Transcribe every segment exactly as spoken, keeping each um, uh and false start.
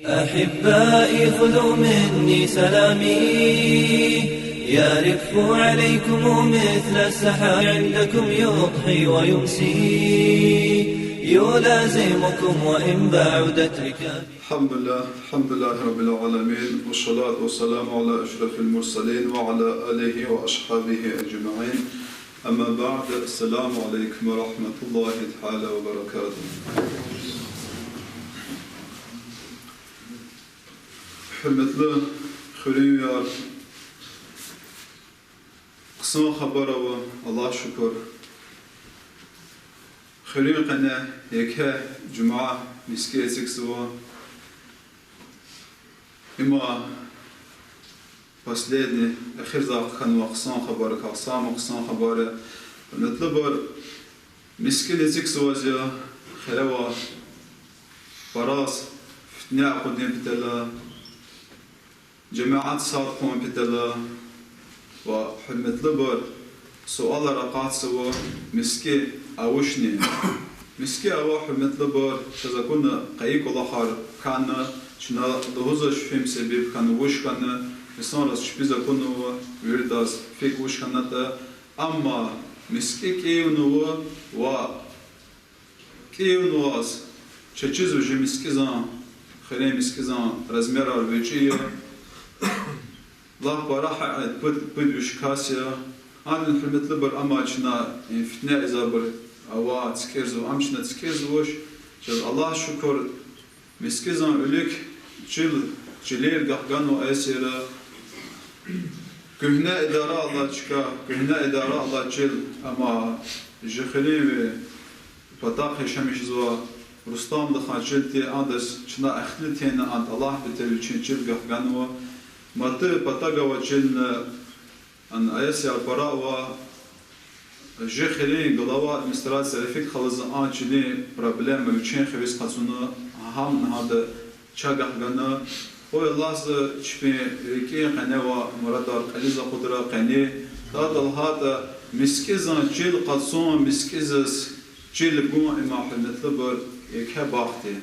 أحبائي خذوا مني سلامي، يرف عليكم مثل السحاب، عندكم يضحي ويمسي، يلازمكم وإن بعدت ركابي. الحمد لله، الحمد لله رب العالمين، والصلاة والسلام على أشرف المرسلين وعلى آله وأصحابه أجمعين. أما بعد، السلام عليكم ورحمة الله تعالى وبركاته. Гьуьрметлу хуьруьнвияр, хъсан хабар ава, Аллагь шукур. Хуьруьн къене еке жуьмя мискӀин эцигзава. Има последний, эхирзай хьанва хъсан хабаррикай, сама хъсан хабар я. Гьуьрметлубур, мискӀин эцигзаваз я, хирава, параз фитне акъудун патал, жемят сад хъувун патал. Ва, гьуьрметлубур, суалар акъатзава, мискӀин авачни? МискӀин ава, гьуьрметлубур, чаз акуна къайи кӀвалахар хьана, чна лугьузвач гьим себеб хьана, вуч хьана, инсанриз чпиз акунва, виридаз фикир вуч хьанатӀа, амма мискӀин кӀевнава ва кӀевнаваз чечизва жи мискӀизан, хуьруьн мискӀизан размерар вичӀи я. Лап пара гьа-, пуд, пуд виш кас я. Гьадин, гьуьрметлубур, амма чна, э, фитне ийизвайбур ава, цикӀерзава, ам чна цикӀерзавач. Чаз Аллагь шукур, мискӀизан вилик чил, чилер гахганва а сера. Куьгьне идара алай чка, куьгьне идара алай чил, амма жи хуьруьнви патахъ яшамиш жезвай Рустамдин хан чил тир, адаз чна ихтилат ийин, ада Аллагь патал вичин чил гахганва. Мад патав гвай чилни, ана, а сера пара ава, жи хуьруьн глава администрации Рефикь халудиз а чилин проблема вичин хивез къачуна, гьам гьада ча гахгана. Къуй Аллагьди чпин рикӀин къене авай мурадар кьилиз акъудра къени. ТӀа талгьайтӀа, мискӀизан чил къачун, мискӀиз чил гун, им, гьуьрметлубур, еке бахт я.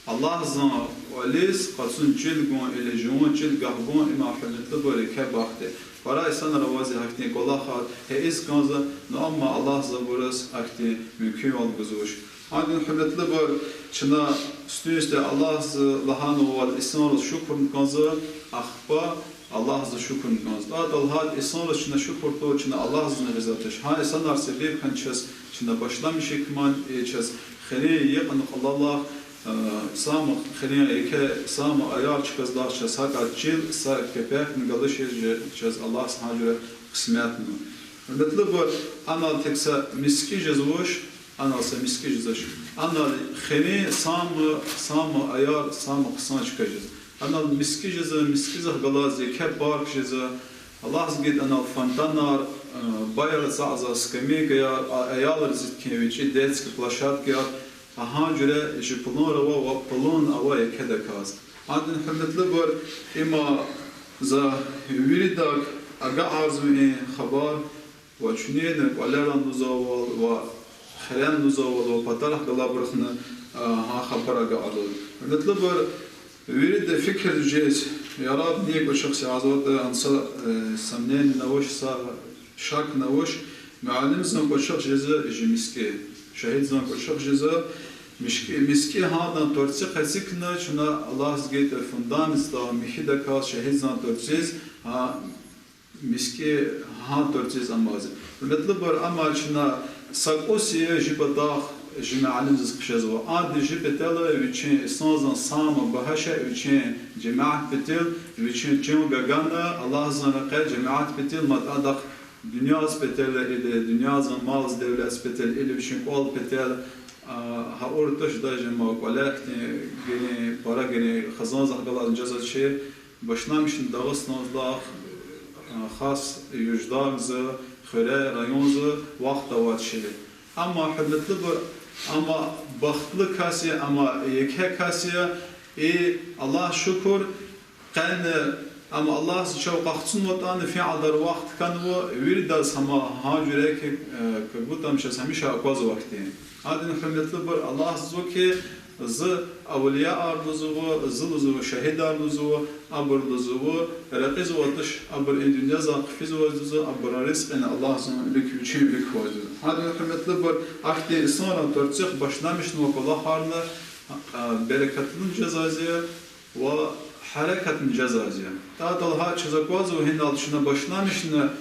Аллагьзан кӀвализ къачун чил гун или жуван чил гахгун, им, гьуьрметлубур, еке бахт я. Пара инсанар аваз гьахьтин кӀвалахар ийиз кӀанзава, ну амма Аллагьди абуруз гьахьтин мумкинвал гузвач. Гьадин, гьуьрметлубур, чна сифте-сифте Аллагьди лагьанвайвал инсанриз шукурна кӀанзава, ахпа Аллагьди шукурна кӀанзава. ТӀа талгьайтӀа, инсанриз чна шукур тавуртӀа, чна Аллагьдизни гъизватӀа. Гьа инсанар себеб хьана чаз, чна башламишун куман, э, чаз хуьруьн йикъан кьулалай, э, сама хуьруьн еке, сама аяр чказлай чаз гьакӀ чил, са кепекни галачиз чаз Аллагьди гьа жуьре къисметнава. Гьуьрметлубур, анал тек са мискӀин жезвач, анал са мискӀин жезвач. Анал хуьруьн сама, сама аяр, сама хъсан чка жезва. Анал мискӀин жезва, мискӀиндихъ галаз еке парк жезва. Аллагьди гайитӀа, анал фонтанар, э, баяр цӀийиз скамейкаяр, а, аялриз хьтин вичӀи детский площадкаяр, гьа жуьре жи пулунар ава ва пулун ава екедаказ. Гьадин, гьуьрметлубур, има за виридак агакьарзава и хабар, ва чуьнени кӀвалеран лугьузвайвал ва хирен лугьузвайвал ва патарихъ галайбурухъни, а, гьа хабар агакьарзава. Гьуьрметлубур, вирида фикир жез, яраб ни кӀвачухъ язаватӀа, анса, э, сомнение авач, са шакни авач, муаллимдин кӀвачухъ жезва жи мискӀин, шагьиддин кӀвачухъ жезва мискӀин, мискӀин гьадан тӀварцӀихъ эцигна, чна Аллагьди гайитӀа фундамент ставай михьидаказ шагьиддин тӀварцӀиз, а, мискӀин гьа тӀварцӀиз амаз. Гьуьрметлубур, амма чна са кӀус я жи патахъ жи муаллимдиз хъжезва. Ада жи патал вичин инсандин сама багьа шей вичин жемят патал, вичин чан гана, Аллагьдин рекье жемят патал, мад адахъ дуьньядин патал или, дуьньядин мал-девлетдин патал или, вичин кӀвал патал, а, гьа урташ даже ма кӀвале хьтин герин, пара герин хизандихъ галаз жезвач, башламишна Дагъустандилай, а, хас юждагъза, хуьре, районза вахт авач. Амма, гьуьрметлубур, амма бахтлу кас я, амма еке кас я, и, Аллагь шукур, къени, амма Аллагьди чав къахцунватӀани, фейи кьадар вахт хьанва, виридаз гьама гьа жуьре хьи, э, как будто ам чаз гьамиша аквазвай хьтин. Гьадин, гьуьрметлубур, Аллагьди лугьузва хьи, зи авлияар лугьузва, зи лугьузва, шагьидар лугьузва, абур лугьузва, рекьизватӀаш, абур и дуьньязай хъфизвайди лугьузва, абурун ризкьини Аллагьзан вилик, вичин вилик хьвайди лугьузва. Гьадин, гьуьрметлубур, ахьтин инсанрин тӀварцӀихъ башламишнавай кӀвалахарни, а, берекатлу жезвайди я ва гьерекатлу жезвайди я. ТӀа талгьай чаз аквазва гьинал чна башламишна,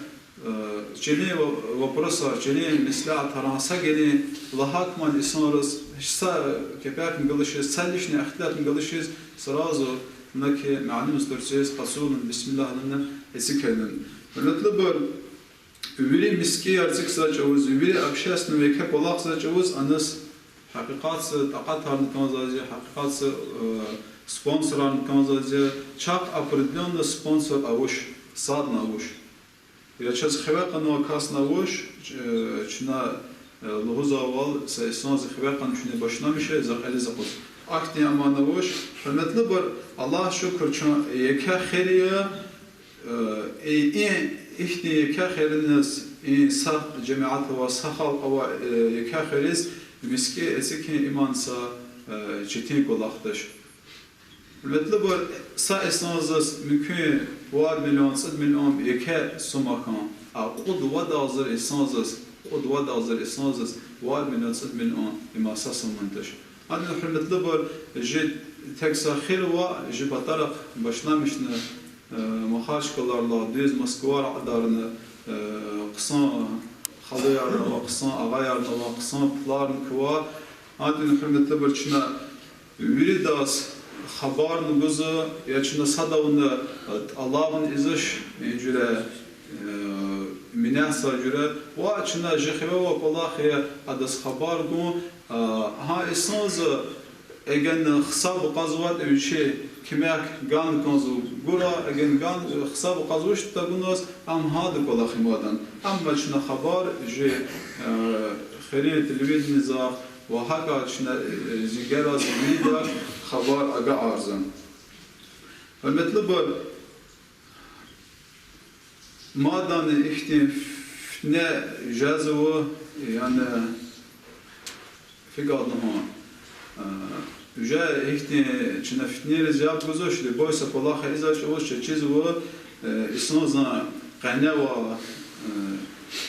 э, чилин ва-, вопросар, чилин меслятар, са гелин лагьай куман инсанриз, са кепекни галачиз, са лишний ихтилатни галачиз, сразу наки муаллимдин тӀварцӀиз къацурун, бисмиллагь лагьана, эцигна. Гьуьрметлубур, вири мискӀинар эцигзавай чӀавуз, вири общественный еке кӀвалахзавай чӀавуз, аниз гьакъикъатда такьатарни кӀанзавайди я, гьакъикъатда, э, спонсорарни кӀанзавайди я, чахъ определённый спонсор авач, садни авач. Я чаз хиве кьунвай касни авач, э, чна, э, лугьузвайвал, са инсанди хиве кьуна чуьне башламишай, за кьилиз акъуз. Ахьтин аман авач, гьуьрметлубур, Аллагь шукур, чун еке хер я, э, и, и, ихьтин еке хериназ, и са жемят авай, са халкь авай, э, еке хериз мискӀин эцигун иман са, э, четин кӀвалах туш. Гьуьрметлубур, са инсандиз мумкин вад миллион, цӀуд миллион еке сума хьана, а кьуд-вад агъзур инсандиз, кьуд-вад агъзур инсандиз вад миллион, цӀуд миллион им са сума туш. Гьадин, гьуьрметлубур, жи тек са хер ва жи патарихъ башламишна, э, Махачкъаларилай дуьз Москвадиз кьадарна, э, хъсан халуярни ава, хъсан агъаярни ава, хъсан пуларни ква. Гьадин, гьуьрметлубур, чна виридаз хабарни гузва, я чна садавни, э, тӀалабни ийизвач, э, жуьре, э, минетзавай жуьре, ва чна жи хиве авай кӀвалах я адаз хабар гун, э, гьа инсандиз эгер хсаб акъвазватӀа вичи куьмек гана кӀанзава гурай, эгер гана, хсаб акъвазвач тагуназ, ам гьадан кӀвалах я мад. Амма чна хабар жи, э, хуьруьн телевидениедихъ ва гьакӀ чна, э, зингераз вирида хабар агакьарзава. Гьуьрметлубур, мадни ихьтин фитне жезва, яни фикӀ лагьана, э, уже ихьтин чна фитнейриз яб гузвач, любой са кӀвалах ийизвай чӀавуз чаз чизва, э, инсандин къеневай, э,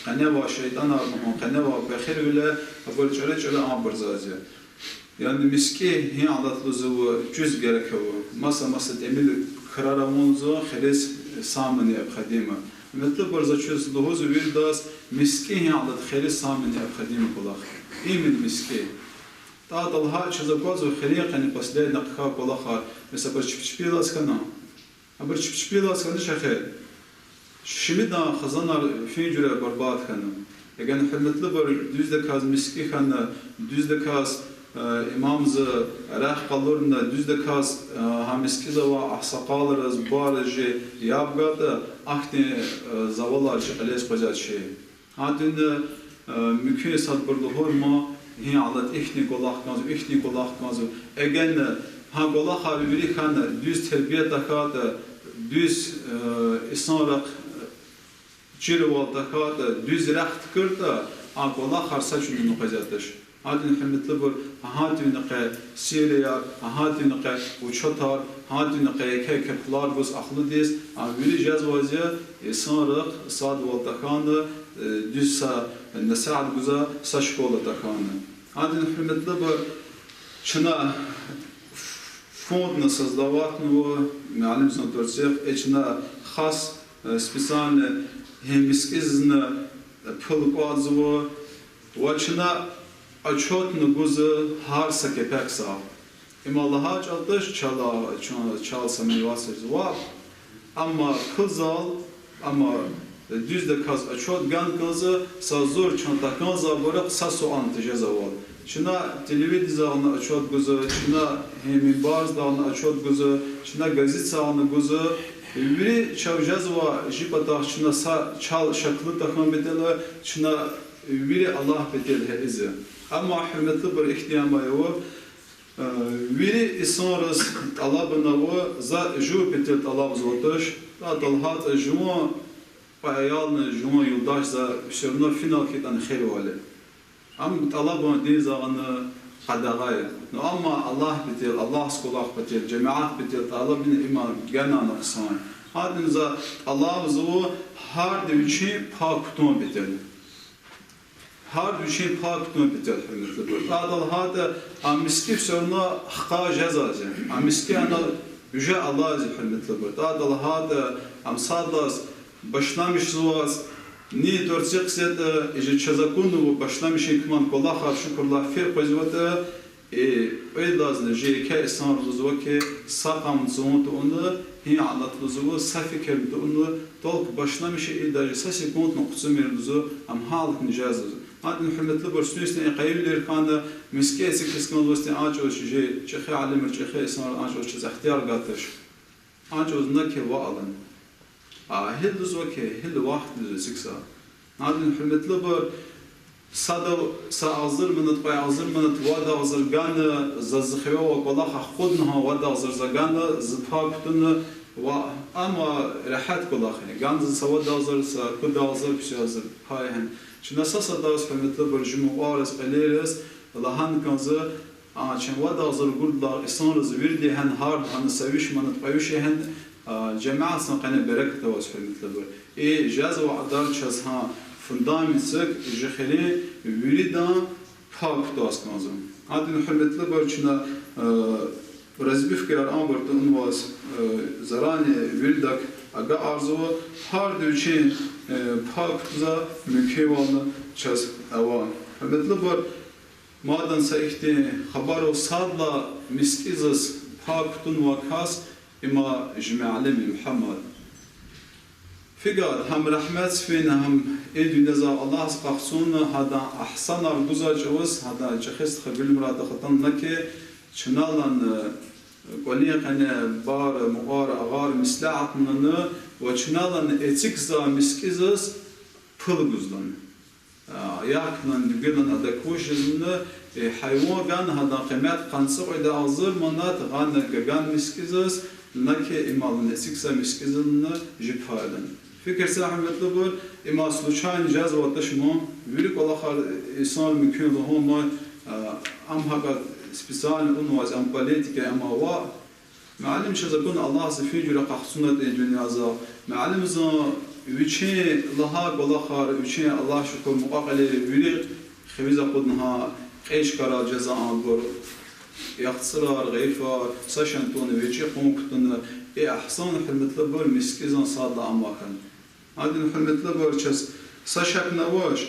къеневай шейтӀанар лагьана, къеневай пехилвилер, абур чӀуру-чӀуру абурзава. Яни мискӀин гьи алат лугьузва, чуьз герек ава. Маса-маса тӀимил крар авунзава, хериз самое необходимое. Гьуьрметлубур, за чуьз лугьузва виридаз, мискӀин гьи алат хериз самое необходимое кӀвалах. Именно мискӀин. ТӀа талгьай чаз аквазва хуьруьн къене последний хъхьай кӀвалахар, месела, абур чпи-чпивилаз хьана. Абур чпи-чпивилаз хьана чахъ. Шумуд хизанар фин жуьре барбатӀ хьана. Эгер, гьуьрметлубур, дуьздаказ мискӀин хьана, дуьздаказ, э, имамди рехъ къалурна, дуьздаказ, э, гьа мискӀинда авай агъсакъалриз, бариз жи яб гайитӀа, ахьтин, э, завалар чи кьилиз къвезвач. Гьадин, э, мумкин я садбур лугьур ман, гьи алат ихьтин кӀвалах кӀанзава, ихьтин кӀвалах кӀанзава. Эгер гьа кӀвалахар вири хьана, дуьз тербия тахьайтӀа, дуьз, э, инсанрихъ, э, чирвал тахьайтӀа, дуьз рехъ туькӀуьртӀа, а кӀвалахар са чӀавузни къвезвач. Гьадин, гьуьрметлубур, гьа тӀуьнин къе серияр, гьа тӀуьнин къе учётар, гьа тӀуьнин къе еке-еке пулар гуз ахлудиз, а вири жезвайди я инсанрихъ садвал тахьана, э, дуьз са насигьат гуз, са школа тахьана. Гьадин, гьуьрметлубур, чна фондни создаватьнава, муаллимдин тӀварцӀихъ, э, чна хас, э, специальный гьи мискӀиндизни пул кӀватӀзава, ва чна отчётни гузва гьар са кепекдал. Им лагьай чӀал туш, чал, чун, чал сомневаться жезва. Амма пулдал, амма дуьздаказ отчёт гана кӀанзава, са зур чун тахьанзавайбурухъ са суални тежезвайвал. Чна телевидениедизни отчёт гузва, чна гьи минбардални отчёт гузва, чна газетдални гузва. Вири чав жезва, жи патахъ чна са чал шаклу тахьун патал, чна вири Аллагь патал гьа ийизва. Амма, гьуьрметлубур, ихьтин ама ава, э, вири инсанриз тӀалабунава, за жув патал тӀалабзаватӀа туш, тӀа талгьайтӀа жуван пай аялни, жуван юлдаш за всё равно финал хьайитӀани херивал я. Ам тӀалабун динзагъна, къадагъа я. Ну, амма Аллагь патал, Аллагьдин кӀвалах патал, жемят патал тӀалабна, има генани хъсан. Гьадин за тӀалабзава гьарда вичин пай кутун патал. Гьарда вичин пай кутун патал, гьуьрметлубур. Адал гьада а миски всё равно хкаж жезвайди я. А миски ана уже алайди я, гьуьрметлубур. Адал гьада ам сад лагьайди башламишзавайди, ни тӀварцӀихъ ятӀа, иже чаз акунва башламишун куман кӀвалахар, шукур Аллагь, фейи къвезватӀа, и кьвед лагьайди я, жи еке инсанри лугьузва хьи, са къам цун тавуна, гьи алат лугьузва, са фикирни тавуна, только башламишун и даже са секундни хъуцумир лугьузва, ам гьалатна жезва. Гьадин, гьуьрметлубур, сунисни и къайивилер хьана, миски эцигиз кӀанзавайди, а чӀавуз жи чӀехи алимри, чӀехи инсанри а чӀавуз чаз ихтияр гатач. А чӀавуз на хьи ваъ лагьана. А гьил лугьузва хьи, гьил вахт лугьузва эцигзава. Гьадин, гьуьрметлубур, садав са агъзур манат, кьве агъзур манат вад агъзур гана, заз зи хиве авай кӀвалах акъудна, гьа вад агъзур за гана, зи пай кутуна, ва амма регьят кӀвалах я. Гана заз са вад агъзур, са кьуд агъзур, пис агъзур пай гьа. Чна са-садаз, гьуьрметлубур, жи мукьвара кьилийриз лагьана кӀанзава, а, чна вад агъзур гурдалай инсанриз вирида гьа гьарда гьана са виш манат, кьве виш гьа, а, жемятдин къене берекат аваз, гьуьрметлубур. И жезва адар чаз гьа фундамент, цик, жи хуьруьн виридан пай кутаз кӀанзава. Гьадин, гьуьрметлубур, чна, а, разбивкаяр абур тавунваз, а, заранее виридак агакьарзава, гьарда вичин, а, пай кутазва, мумкинвални чаз ава. Гьуьрметлубур, мадан са ихьтин хабар ава, сад лагьай мискӀиндиз пай кутунвай кас, има жи муаллим я Мугьаммад. Фикир, гьам рагьметдиз фена, гьам и дуьньядиз Аллагьди къахцуна, гьадан агьсанар гузвай чӀавуз, гьадан чӀехи стха Гуьлмурад атана хьи, чна лагьана, э, кӀвалин къене бар, мукьвар, агъар меслятнавай ва чна лагьана эцигзавай мискӀиндиз пул гуз лагьана. А, яхъ лагьана, дуьгуьлан адак вуч жезва лагьана, э, гьайван гана, гьадан къимет къанни цӀикьвед агъзур манат гана, гана мискӀиндиз, на хьи има лагьана эцигзавай мискӀиндиз лагьана жи пай лагьана. Фикир це, гьуьрметлубур, има случайно жезватӀа шумуд, вири кӀвалахар инсан мумкин лугьун ман, а, ам гьакӀа специально авунваз, ам политика, ам ава, Муаллим чаз акуна, Аллагьди фин жуьре къахцунатӀа и дуьньядиз. Муаллимди вичин лагьай кӀвалахар, вичин, Аллагь шукур, мукьва-кьилийрин вири хивез акъудна, гьа кьей чкайрал жезва абур, яхцӀурар, гъейфар, са шан тавуна, вичӀи кьун кутуна, и агьсан, гьуьрметлубур, мискӀиндиз сад лагьай амай хьана. Гьадин, гьуьрметлубур, чаз са шакни авач,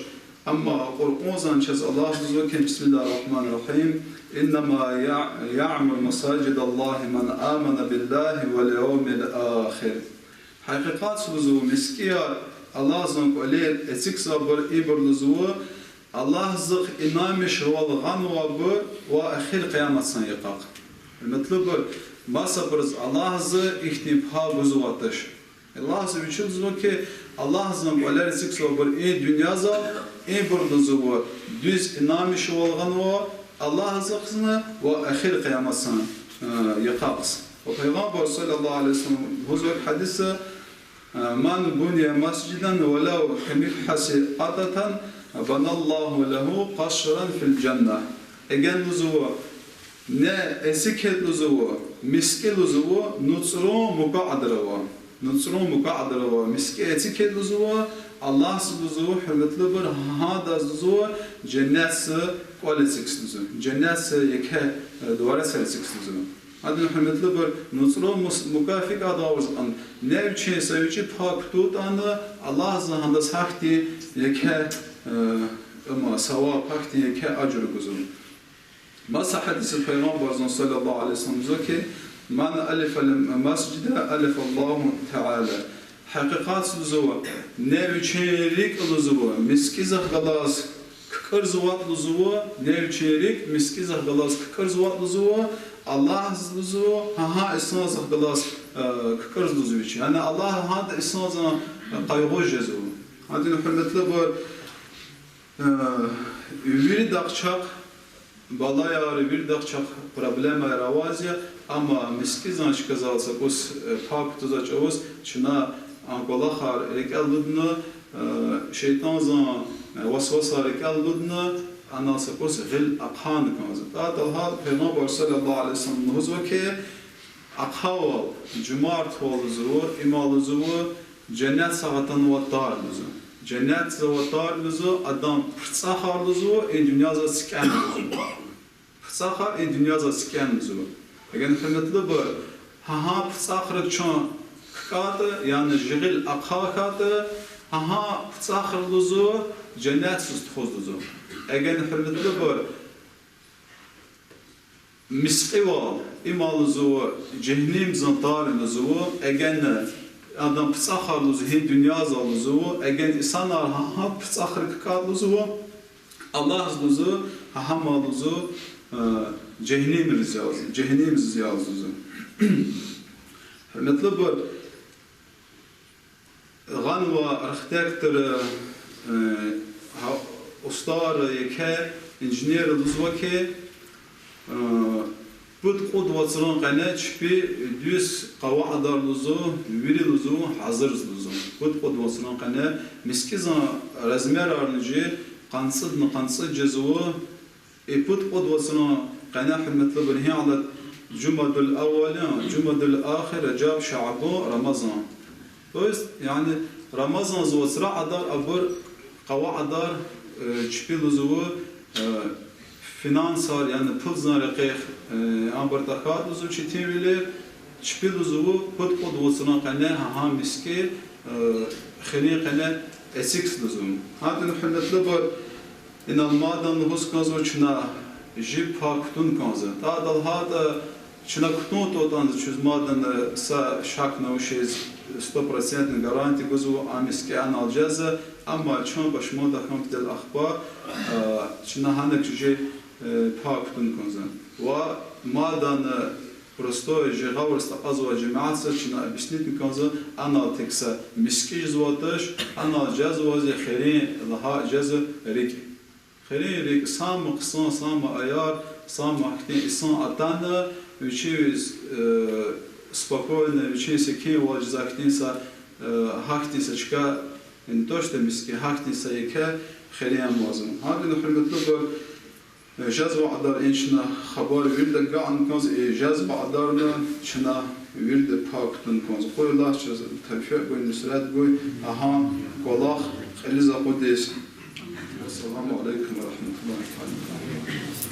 амма Къуръанди чаз Аллагьди лугьузва хьи, بسم الله الرحمن الرحيم، إنما يع-، يعمر مساجد الله من آمن بالله واليوم الآخر. Гьакъикъатда лугьузва, мискӀинар, Аллагьдин кӀвалер эцигзавайбур ибур лугьузва, Аллагьдихъ инанмишвал гъанвайбур ва эхир къияматдин йикъахъ. Гьуьрметлубур, масабуруз Аллагьди ихьтин пай гузватач. Аллагьди вичи лугьузва хьи, Аллагьдин кӀвалер эцигзавайбур и дуьньядиз, ибур лугьузва дуьз инанмишвал гъанва Аллагьдихъни ва эхир къияматдин, э, йикъахъ. Ва Пайгъамбар صلى الله عليه وسلم лугьузва гьадисда, э, من بنى مسجدا ولو كمفحص قطة بنى الله له قصرا في الجنة. Эгер лугьузва, ни эцигайтӀа лугьузва, мискӀин лугьузва, нуцӀрун мукадрава. НуцӀрун мукадрава. МискӀин эцигайтӀа лугьузва, Аллагьди лугьузва, гьуьрметлубур, гьадаз лугьузва, женнетда кӀвал эцигзава лугьузва. Женнетда еке, э, дворец эцигзава лугьузва. Гьадин, гьуьрметлубур, нуцӀрун мус-, мукафикат аваз кьван, ни вичин са вичӀи пай кутайтӀани, Аллагьди гьадаз гьахьтин еке, э, има, саваб, гьахьтин еке ажр гузва. Маса гьадисда Пайгъамбарди صلى الله عليه وسلم лугьузва хьи, من ألف المسجد ألفه الله تعالى. Гьакъикъатда лугьузва, ни вичин рикӀ лугьузва, мискӀиндихъ галаз кукӀурзаватӀа лугьузва, ни вичин рикӀ мискӀиндихъ галаз кукӀурзаватӀа лугьузва, Аллагьди лугьузва, гьа, гьа инсандихъ галаз, э, кукӀурзава лугьузва вичи. Яни Аллагь гьа инсандин, э, къайгъу жезва. Гьадин, гьуьрметлубур, Э, виридахъ чахъ балаяр, виридахъ чахъ проблемаяр аваз я, амма мискӀиндин чказал са кӀус, э, пай кутазвай чӀавуз чна а кӀвалахар рикӀел алудна, э, шейтӀандин, э, васвасаяр рикӀел алудна, Анал са кӀус гъил ахъана кӀанзава. ТӀа талгьа Пайгъамбар صلى الله عليه وسلم лугьузва хьи, ахъавал, жумартвал лугьузва, им лугьузва, женнет сагъ атанвай тар лугьузва. Женнет завай тар лугьузва, адан пуцӀахар лугьузва, и дуьньязал сикӀени лугьузва. ПуцӀахар и дуьньязал сикӀени лугьузва. Эгер, гьуьрметлубур, гьа-гьа пуцӀахрик чун ккӀайтӀа, яни жи гъил ахъа хьайтӀа, гьа-гьа пуцӀахар лугьузва, женнетдиз тухуз лугьузва. Эгер, гьуьрметлубур, мискьивал, им лугьузва, жегьеннемдин тар лугьузва, эгер адан пуцӀахар лугьузва гьи дуьньязал лугьузва, эгер инсанар гьа-гьа пуцӀахрик ккӀайтӀа лугьузва, Аллагьди лугьузва, гьа-гьам лугьузва, э, жегьеннемдиз яз, жегьеннемдиз яз лугьузва. Гьуьрметлубур, гъанвай архитектор, э, гьа, устар, еке инженер лугьузва хьи, э, пуд-кьуд вацран къене чпи дуьз къаваидар лугьузва, вири лугьузва, гьазурзава лугьузва. Пуд-кьуд вацран къене мискӀиндин размерарни жи къанни цӀудни къанни цӀуд жезва, и пуд-кьуд вацран къене, гьуьрметлубур, гьи алад Жумадул-аввал, Жумадул-ахир, Ражаб, Шабан, Рамазан. То есть, яни, Рамазандин вацра кьадар абур къаваидар, э, чпи лугьузва, э, финансар, яни пулдин рекьихъ, э, абур тахьайтӀа лугьузва четинвилер, чпи лугьузва пуд-кьуд вацран къене гьа-гьа мискӀин, э, хилин къене эцигиз лугьузва. Гьадин, гьуьрметлубур, инал мадни лугьуз кӀанзава чна, жи пай кутун кӀанзава. ТӀа талгьайтӀа чна кутун тавуртӀани, чуьз мадни са шакни авачиз, сто процентни гарантия гузва, а мискӀи анал жезва, амма чун пашман тахьун патал ахпа, а, чна гьана чизи, э, пай кутун кӀанзава. Ва мадни простой жи гъавурда акьазвай жемятдиз чна объяснить кӀанзава, анал тек са мискӀи жезватӀаш, анал жезвази хирин лагьай жезва рикӀ. Хирин рикӀ, сама хъсан, сама аяр, сама гьахьтин инсан атана, вичивиз, э, спокойно, вичин секинвал жезвай гьахьтин са, э, гьахьтин са чка, не то что мискӀи, гьахьтин са еке хирин амазма. Гьадин, гьуьрметлубур, жезвай кьадар и чна хабар вирида агакьун кӀанзава, и жезвай кьадарни чна вирида пай кутун кӀанзава. Къуй Аллагьди чаз тавфикь гуй, нусрат гуй, гьа кӀвалах кьилиз акъудиз. Ассаламу алейкум ва рахматуллахи ва баракатугь.